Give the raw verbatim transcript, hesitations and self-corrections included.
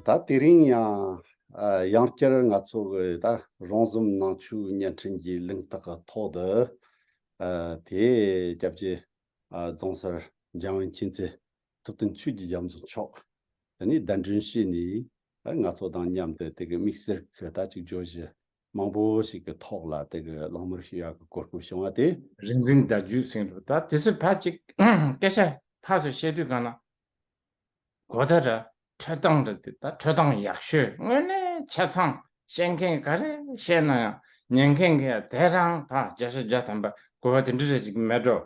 ད་དེ་རིང་ཡང་ཨ་ཡང་བསྐྱར་ང་ཚོ་གི་ད་རོང་ཟོམ་ནང་ཆོས་བརྙན་འཕྲིན་གྱི་གླེང་སྟེགས་ཀྱི་ཐོག་ཏུ་ཨ་དེ་སྐྱབས་རྗེ་ཨ་རྫོང་སར་འཇམ་དབྱངས་མཁྱེན་བརྩེ་ཐུབ་བསྟན་ཆོས་ཀྱི་རྒྱ་མཚོ་མཆོག་དེ་ནས་གདན་འདྲེན་བྱས་ནས་ཨ་ང་ཚོ་དང་མཉམ་དུ་དེ་གི་དམིགས་བསལ་གྱི་ད་ཅིག་བརྗོད་གཞི་མང་པོ་ཞིག་གི་ཐོག་ལ་དེ་གི་གླེང་མོལ་ཞུ་ཡག་གི་གོ་སྐབས་བྱུང་བ་དེ། རིག་འཛིན་བརྡ་བརྒྱུད་ཟེར་འགྲོ། ད་དེ་ཚོ་ཕར་ཅིག་སྐད་ཆ་ཕར་ཚུར་བཤད་དུས་གང་ན། གོ་བརྡ་ར་འཕྲོད་སྟངས་ར་དེ་ད་འཕྲོད་སྟངས་ཡག་ཤོས། དངོས་གནས་ཆ་ཚང་བཤད་མཁན་ག་རེ་བཤད་ན་ཡང་ཉན་མཁན་གྱིས་དེ་རང་ཕར་བརྒྱ་ཆ་བརྒྱ་ཐམ་པ་གོ་བ་དེ་འདྲ་རེ་ཞིག་མེད་འགྲོ།